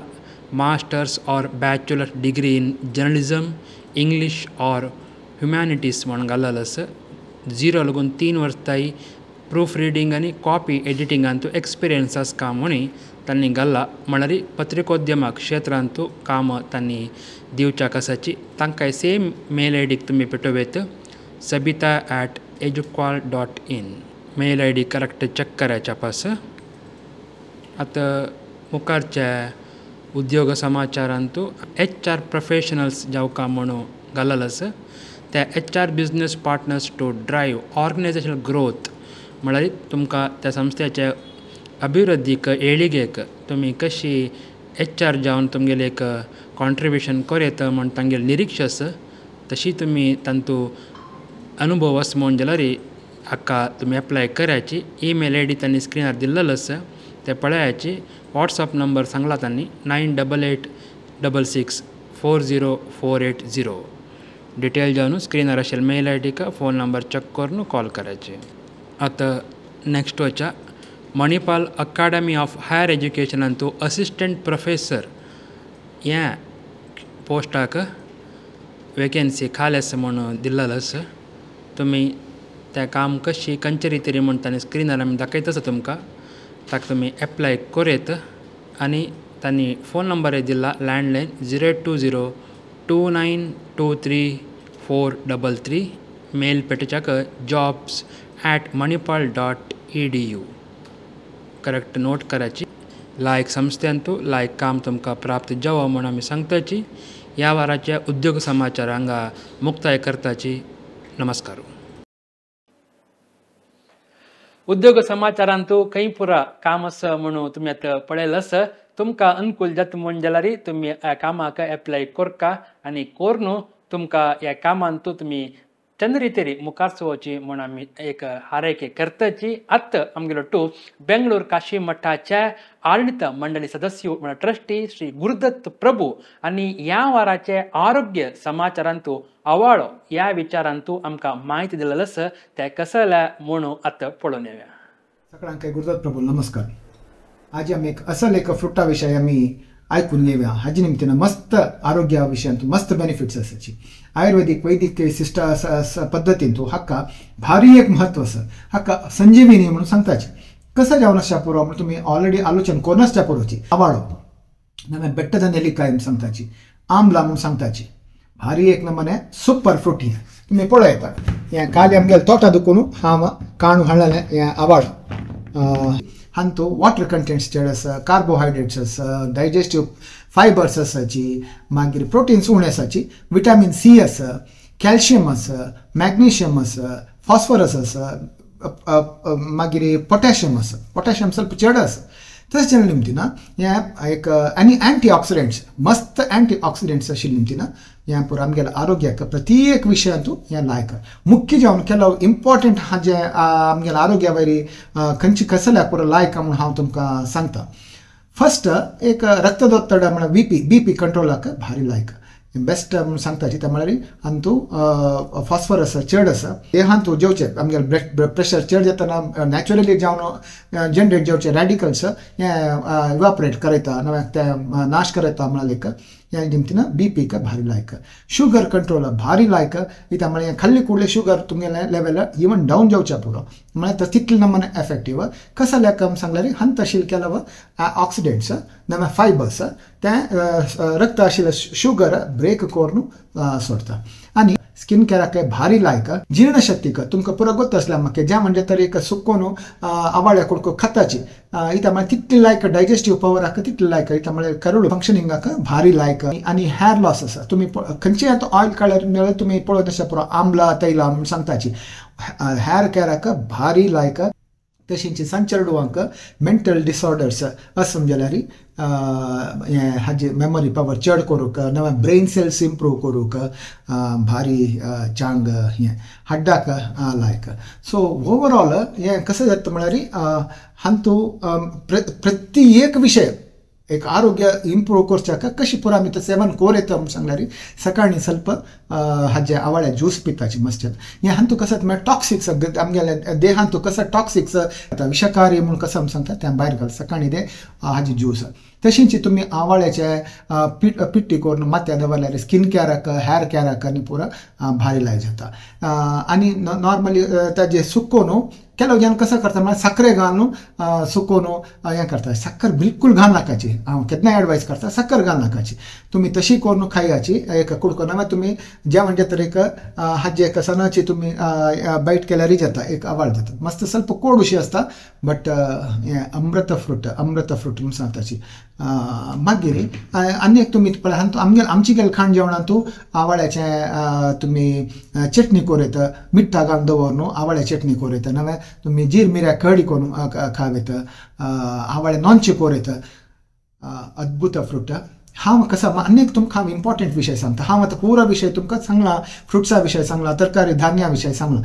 masters or bachelor degree in journalism, English or humanities म्हूण घाल्लेलें आसा. 0 लागून 3 वर्सां प्रूफ रिडींग आनी कॉपी एडिटिंगांतू एक्सपिरियन्स आसका म्हणून तांणी घाल्ला. म्हळ्यार पत्रिकोद्यमा क्षेत्रांतू काम तांणी दिवच्याक आसाची. तांकां सेम मेल आयडीक तुमी पेटोवं येता sabita@educall.in. Mail ID correct check करायच्या पास. आतां मुखारच्या उद्योग समाचारांतू HR professionals जावका म्हणून घाल्लेलें आसा. त्या HR business partners to drive organisational growth म्हळ्यार तुमकां त्या संस्थेच्या अभिवृद्धीक एळिगेक तुमी कशी HR जावन तुमगेलें एक कॉन्ट्रिब्युशन करूं येता म्हूण तांगेलें निरीक्ष आसा. तशी तुमी तांतू अनुभव आसा म्हूण जाल्यार हाका तुमी एप्लाय करायची. ईमेल I D तांणी स्क्रिनार दिल्लेलो आसा ते पळयाची. वॉट्सअप नंबर सांगला तांणी 9886 640 480. डिटेल जावन स्क्रिनार आशिल्ले मेल I डीक फोन नंबर चॅक करून कॉल करायचे. आतां नॅक्स्ट वच्या मणिपाल अकाडमी ऑफ हायर एज्युकेशनांतू असिस्टंट प्रोफेसर ह्या पोस्टाक वेकेन्सी खाली आसा म्हणून दिल्लेलो आसा. तुमी तें काम कशी खंयचे रितीन म्हूण तांणी स्क्रिनार आमी दाखयता आसा तुमकां. ताका तुमी एप्लाय करूं येता. आनी तांणी फोन नंबरय दिला लँडलायन 020 2923 433. मेल पेटोवच्याक jobs@manipal.edu. Correct note करायची. लायक संस्थेंतू लायक काम तुमकां प्राप्त जावं म्हूण आमी सांगताची. ह्या वाराच्या उद्योग समाचार हांगा मुक्ताय करताची. नमस्कार. उद्योग समाचारांतू खंय पुरा काम आसा म्हणून तुमी आतां पळयलें आसा. तुमकां अनुकूल जाता म्हूण जाल्यार तुमी ह्या कामाक एप्लाय करका आनी करून तुमकां ह्या कामांतू तुमी चंद्रितेरी मुखार वचची म्हूण आमी एक हारयके करताची. आतां आमगेलो टू बेंगलोर काशी मठाच्या आडळीत मंडळी सदस्य म्हळ्यार ट्रस्टी श्री गुरुदत्त प्रभू आनी ह्या वाराचे आरोग्य समाचारांतू आवाळो ह्या विचारांतू आमकां म्हायती दिलेली आसा ते कसल्या म्हणून आतां पळोवन येवया. सगळ्यांक गुरुदत्त प्रभू नमस्कार. आज आमी एक असल एक फ्रुटा विशय आमी आयकून घेवया. हाजे निमतान मस्त आरोग्या विशयांत मस्त बेनिफिट्स आसाची. आयुर्वेदीक वैदिक सिस्टा पद्दतीन हाका भारी एक महत्व आसा. हाका संजीवनी म्हणून सांगताची. कसं जावन आसच्या पुरो म्हणून तुमी ऑलरेडी आलोचन करून आसच्या पुरोची. आवाळो नाल्यार बेट्टದ नेल्लिकाय म्हणून सांगताची, आमला म्हणून सांगताची, भारी एक नमने सुपर फ्रूट हें तुमी पळयता हें काली आमगेले तोटा दुखून हांव काणू हाडलेलें हें आवाळ हांतू वॉटर कंटेंट्स चड आसा, कार्बोहायड्रेट्स आसा, डायजेस्टीव फायबर्स आसाची, मागीर प्रोटीन्स उणे आसाची, विटामीन सी आसा, कॅल्शियम आसा, मॅग्नेशियम आसा, फॉस्फरस आसा, मागीर पोटॅशियम आसा, पोटॅशियम ಸ್ವಲ್ಪ चड आसा. तशें जाल्यार निमतीना हें एक आनी एंटी ऑक्सिडंट्स मस्त एंटी ऑक्सिडंट्स आशिल्ले निमतीना हें पुरो आमगेल्या आरोग्याक प्रत्येक विशयांतू हें लायक. मुख्य जावन ಕೆಲವು इंपॉर्टंट हाजे आमगेल्या आरोग्या वयर खंयची कसल्याक पुरो लायक म्हूण हांव तुमकां सांगता. फर्स्ट एक रक्तदोत्तड म्हळ्यार बीपी, बीपी कंट्रोलाक भारी लायक बेस्ट म्हूण सांगता चिंता म्हळ्यार हातूं फॉस्फरस चड आसा. देहांतू जेवचें आमगेलें ब्लड प्रेशर चड जातना नॅचरली जावन जनरेट जावचे रॅडिकल्स हें इवापरेट करयता, नव्याक तें नाश करयता म्हळ्यार एक हें निमतीना बीपीक भारी लायक. शुगर कंट्रोल भारी लायक इता म्हळ्यार खाल्ली कुडले शुगर तुमगेलें लेवल इवन डावन जावचें पुरो म्हळ्यार तितलें नमन एफेक्टीव. कसल्याक सांगल्यार हंत आशिल्ले ಕೆಲವು ऑक्सिडंट्स नवे फायबर्स तें रक्त आशिल्लें शुगर ब्रेक करून सोडता. आनी स्किन केराक भारी लायक. जीर्णशक्तीक तुमकां पुरो गोत आसल्या म्हाका ज्या म्हणजे तर एक सुको न्हू आवाळ्या कुडको खाताची इता म्हळ्यार तितली लायक डायजेस्टीव पवराक तितली लायक इता म्हळ्यार करोड फंक्शनिंगाक भारी लायक. आनी हेअर लॉस आसा तुमी खंयचेय आतां ऑयल काडल्यार तुमी पळयत आसा पुरो आमला तैला म्हूण सांगताची हेअर केराक भारी लायक. तशेंच संचरडुवांक मेंटल डिसऑर्डर्स अशें जाल्यार हें हाजी मेमरी पावर चड करूंक, नवे ब्रेन सेल्स इम्प्रूव करूंक भारी चांग हें हड्डाक लायक. सो ओवरऑल हें कशें जाता म्हळ्यार हातूं प्रत्येक विशय एक आरोग्य इम्प्रूव करच्याक कशी पुरो आमी तें सेवन कोर येता म्हूण सांगल्यार सकाळीं ಸ್ವಲ್ಪ हाजे आवाळ्या ज्यूस पिताची मस्त. हें हातूं कसं म्हळ्यार टॉक्सिक्स आमगेल्या देहांतू कसं टॉक्सिक्स विशकारी म्हूण कसं आमी सांगता तें भायर घाल सकाळीं ते हाजी ज्यूस. तशेंच तुमी आवाळ्याचे पिट्टी करून माथ्या दवरल्यार स्किन केराक हेअर केराक आनी पुरो भारी लायक जाता. आनी नॉर्मली ताजे सुको न्हू ಕೆಲವು जन कसं करता म्हळ्यार साखरे घालून सुकोवन हें करता. साखर बिलकुल घाल नाकाची, हांव केन्नाय एडवायज करता साखर घाल नाकाची. तुमी तशी करून खायाची एक कुडको ना तुमी जेवण जाता एक हाजे एक सणाची तुमी बायट केल्यारय जाता, एक आवाळ जाता मस्त ಸ್ವಲ್ಪ कोडूशी आसता बट हें अमृत फ्रूट, अमृत फ्रूट म्हूण सांगताची. मागीर आनी एक तुमी पळय आमगेले आमची गेले खाण जेवणांतू आवाळ्याचें तुमी चटणी करूं येता, मिठ्ठा घालून दवर न्हू आवाळ्या चटणी करूं येता, नाल्यार तुमी जीर मिऱ्या कडी करून खावं येता, आवाळे नॉनची करूं येता. अद्भुत फ्रूट. हांव कसो आनी एक तुमकां हांव इम्पॉर्टंट विशय सांगता. हांव आतां पुरो विशय तुमकां सांगला, फ्रुट्सा विशय सांगला, तरकारी धान्या विशय सांगला.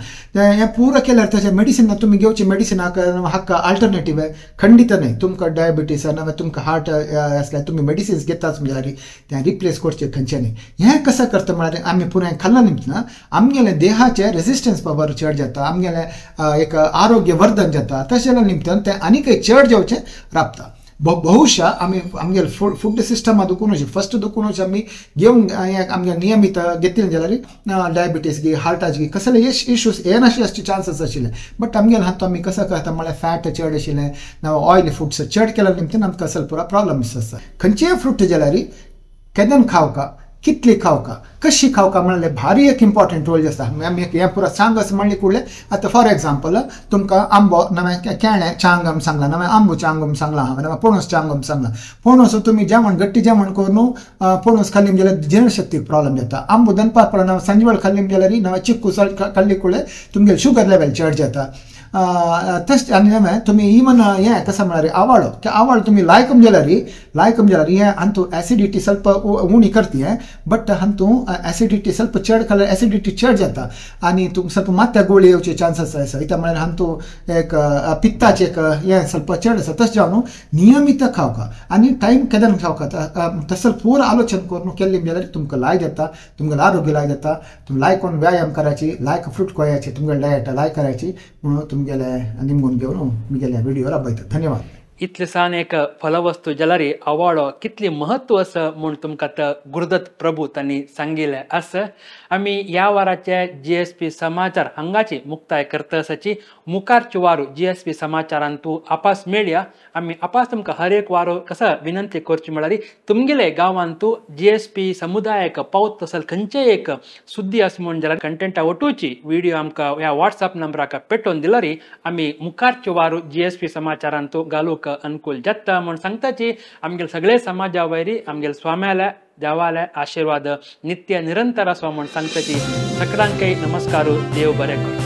हें पुरो केल्यार ताचें मेडिसिना तुमी घेवचें मेडिसिनाक हाका अल्टरनेटीव खंडीत न्हय. तुमकां डायबिटीस नाल्यार तुमकां हार्ट आसल्यार तुमी मेडिसिन्स घेताच म्हणल्यार तें रिप्लेस करचें खंयचें न्हय. हें कसो करता म्हळ्यार आमी पुराय खाल्ला निमतना आमगेलें देहाचें रेजिस्टन्स पावर चड जाता, आमगेलें एक आरोग्य वर्धन जाता. तशें जाल्यार निमतान तें आनीकय चड जावचें राबता. बहुशा आमी आमगेले फूड सिस्टमा दुखूनच फर्स्ट दुखूनच आमी घेवन आमगे नियमीत घेतले जाल्यार डायबिटीस गी हार्टाचे गी कसले इश्यूज येनाशे आसचे चान्सीस आशिल्ले. बट आमगेले हातूंत आमी कसो करता म्हळ्यार फॅट चड आशिल्लें ना ऑयली फूड्स चड केल्यार निमतान आमकां ಸ್ವಲ್ಪ प्रॉब्लम्स आसता. खंयचेय फ्रूट जाल्यार केन्ना खावका, कितली खावका, कशी खावका म्हणल्यार भारी एक इम्पॉर्टंट रोल आसता. आमी हें पुरो सांग अशें म्हणलें कुडलें आतां फॉर एग्जाम्पल तुमकां आंबो नवें केळें चांग आमी सांगलां, नवें आंबो चांग आमी सांगलां हांवें, नवें पणस चांग आमी सांगलां. पणस तुमी जेवण गट्टी जेवण करून पणस खाल्ली जाल्यार जिर्णशक्तीक प्रॉब्लम जाता. आंबो दनपार पळोवन सांजवेळ खाल्ली जाल्यार नवें चिक्कू खाल्ली कुडलें तुमगेलें शुगर लेवल चड जाता. तशें आनी नवें तुमी इवन हें कसं म्हळ्यार आवाळो आवाळ तुमी लायकम जाल्यार हें हातूं एसिडिटी ಸ್ವಲ್ಪ उणी करती हें बट हातूं एसिडिटी ಸ್ವಲ್ಪ चड खाल्यार एसिडिटी चड जाता आनी तुमकां ಸ್ವಲ್ಪ माथ्या गोळी येवचे चान्सीस आसा. इत्याक म्हळ्यार हातूं एक पित्ताचें एक हें ಸ್ವಲ್ಪ चड आसा. तशें जावन नियमीत खावका आनी टायम केन्ना खावका तसो पुरो आलोचन करून केल्लें जाल्यार तुमकां लाय जाता, तुमगेलें आरोग्य लाय जाता. तुमी लायक करून व्यायाम करायची, लायक फ्रूट खोयाचे, तुमगेलें डायट लायक करायची म्हणून तुमगेले निमगून घेवन म्हगेल्या व्हिडिओ राबयता. धन्यवाद. इतले सान एक फलवस्तू जाल्यार आवाळो कितली महत्व आसा म्हूण तुमकां आतां गुरुदत्त प्रभू तांणी सांगिल्लें आसा. आमी ह्या वाराचे जीएसपी समाचार हांगाची मुक्ताय करता आसाची. मुखारचे वारू जीएसपी समाचारान तूं आपास मेळया. आमी आपास तुमकां हर एक वारो कसा विनंती करची म्हळ्यार तुमगेले गांवांत तूं जीएसपी समुदायाक पावत तसल खंयचेय एक सुद्दी आसा म्हूण जाल्यार कंटेंटा वटूची व्हिडियो आमकां ह्या वॉट्सएप नंबराक पेटोवन दिल्यार आमी मुखारचे वारू जीएसपी समाचारान तूं घालूंक अनुकूल जाता म्हूण सांगताची. आमगेले सगळे समाजा वयरी आमगेले स्वाम्याल्या देवाल्या आशिर्वाद नित्य निरंतर आसा म्हूण सांगताची. सगळ्यांकय नमस्कार. देव बरें करूं.